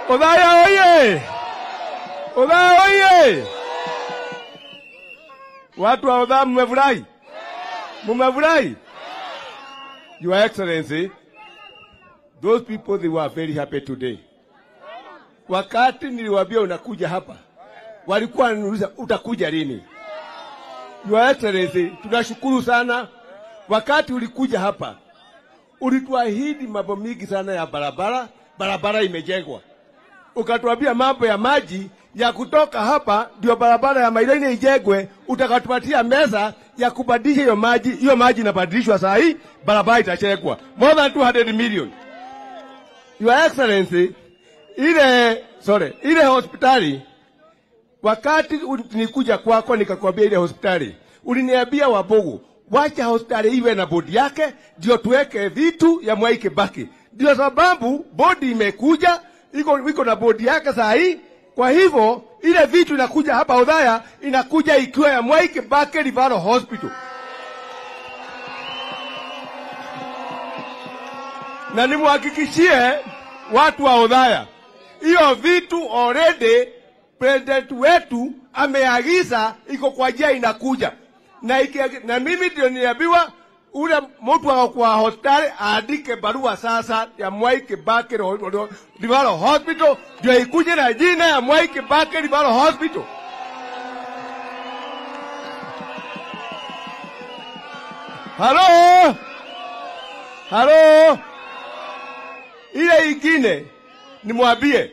Othaya oye! Othaya oye! Watu wa Othaya mmefurahi? Mmefurahi? Your Excellency, those people, they were very happy today. Wakati niliwaambia unakuja hapa, walikuwa wananiuliza utakuja lini? Your Excellency, tunashukuru sana. Wakati ulikuja hapa, ulituahidi mambo mingi sana ya barabara, barabara imejengwa. Ukatuambia mambo ya maji ya kutoka hapa ndio barabara ya Maileni ijengwe, utakatupatia meza ya kubadilisha hiyo maji. Hiyo maji inabadilishwa saa hii, barabara itachekwa. More than 200 million. Your Excellency, ile hospitali, wakati nilikuja kwako nikakwambia ile hospitali, uliniambia Wabogo, wacha hospitali iwe na bodi yake ndio tuweke vitu ya Mwai Kibaki. Ndio sababu bodi imekuja, iko na bodi yake saa hii. Kwa hivyo ile vitu inakuja hapa Othaya inakuja ikiwa ya Mwai Kibaki Referral Hospital. Na nimhakikishie watu wa Othaya, hiyo vitu already president wetu ameagiza, iko kwa njia inakuja. Na mimi ndio niliambiwa ule mtu wa kwa hospitali aandike barua sasa ya Mwai Kibaki Referral Hospital ndio ikuje na jina ya Mwai Kibaki Referral Hospital. Halo? Halo? Ile ingine nimwambie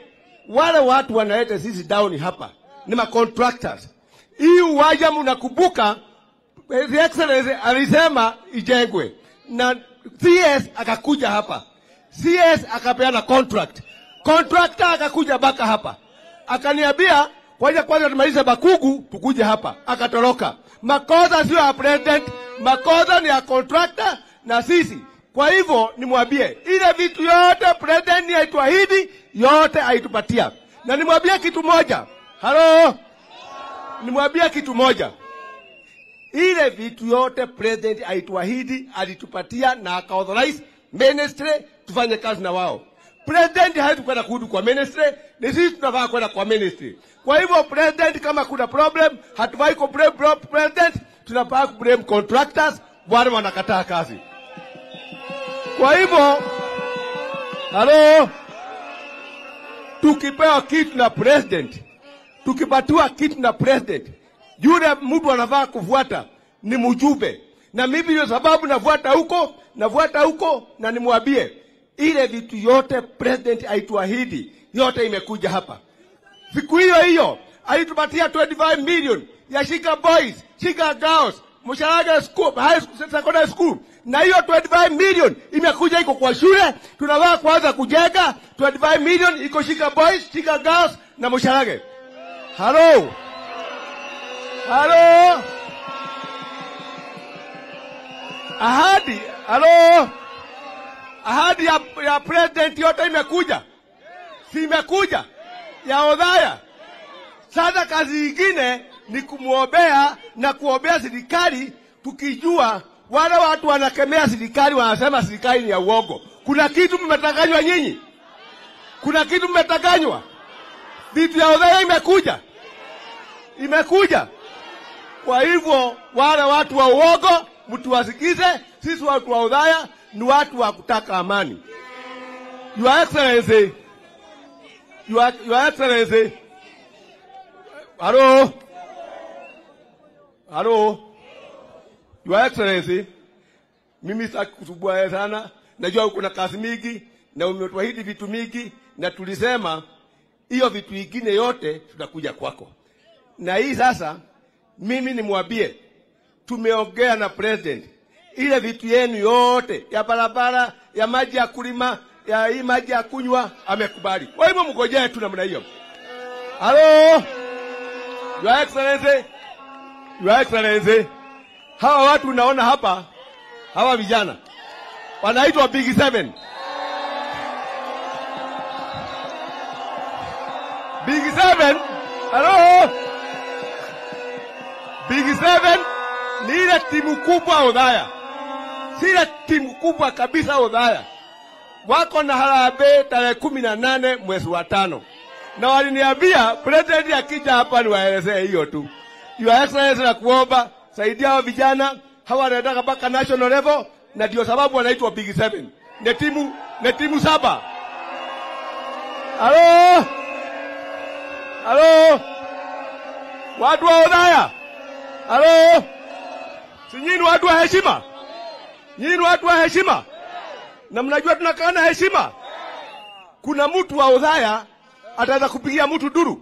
wale watu wanaleta sisi down hapa ni ma contractors. Hii uwanja mnakumbuka The Excellency alisema ijengwe na CS akakuja hapa. CS akapeana contract. Contractor akakuja baka hapa. Akaniambia kwanza tumalize Bakugu tukuje hapa. Akatoroka. Makosa sio ya president, makosa ni ya contractor na sisi. Kwa hivyo nimwambie ile vitu yote president alituahidi yote aitupatia. Na nimwambie kitu moja. Halo? Nimwambie kitu moja. Ile vitu yote president alituahidi alitupatia na aka-authorize ministry tufanye kazi na wao. President hawezi kwenda kuhudu kwa ministry, ni sisi tunafaa kwenda kwa ministry. Kwa hivyo president kama kuna problem, hatufai ku blame president, tunafaa ku blame contractors wale wanakataa kazi. Kwa hivyo, halo, tukipewa kitu na president, tukipatiwa kitu na president, yule mtu anafaa kufuata ni mjumbe. Na mimi ndio sababu nafuata huko na nimwambie ile vitu yote president alituahidi yote imekuja hapa. Siku hiyo hiyo alitupatia 25 million ya Shika Boys, Shika Girls, Msharaga School, High School, Secondary School. Na hiyo 25 million imekuja iko kwa shule, tunafaa kuanza kujenga. 25 million iko Shika Boys, Shika Girls na Msharaga. Hello. Halo? Ahadi, halo? Ahadi ya president yote imekuja. Si imekuja ya Othaya. Sasa kazi nyingine ni kumuombea na kuombea serikali, tukijua wale watu wanakemea serikali wanasema serikali ni ya uongo. Kuna kitu mmetanganywa nyinyi? Kuna kitu mmetanganywa? Vitu ya Othaya imekuja. Imekuja. Kwa hivyo wale watu wa uongo mtuwasikize. Sisi watu wa Othaya ni watu wa kutaka amani. Your Excellency, Your Excellency. Hello? Hello? Your Excellency, mimi sitaki kusumbua sana. Najua uko na kazi mingi na umetuahidi vitu mingi, na tulisema hiyo vitu vingine yote tutakuja kwako. Na hii sasa mimi nimwambie tumeongea na president, ile vitu yenu yote ya barabara, ya maji ya kulima, ya hii maji ya kunywa amekubali. Kwa hivyo mngojee tu namna hiyo. Hello? Your Excellency, Your Excellency, hawa watu unaona hapa, hawa vijana wanaitwa Big Seven. Big Seven, hello? Big Seven ni ile timu kubwa Othaya. Si ile timu kubwa kabisa Othaya. Wako na harambee tarehe 18 mwezi wa 5. Na waliniambia president akija hapa niwaelezee hiyo tu. Your Excellency, nakuomba saidia hao vijana, hawa wanataka mpaka national level, na ndio sababu wanaitwa Big 7. Ni timu 7. Halo? Halo? Watu wa Othaya? Halo? Si nyinyi watu wa heshima? Nyinyi watu wa heshima? Na mnajua tunakaa na heshima? Kuna mtu wa Othaya ataweza kupigia mtu duru?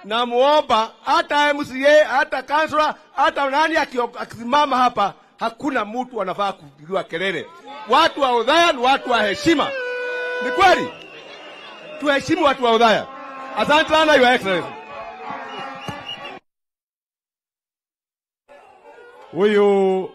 Na muomba hata MCA, hata councillor, hata nani akisimama hapa, hakuna mtu anafaa kupigiwa kelele. Watu wa Othaya ni watu wa heshima. Ni kweli? Tuheshimu watu wa Othaya. Asante sana Your Excellency. Huyu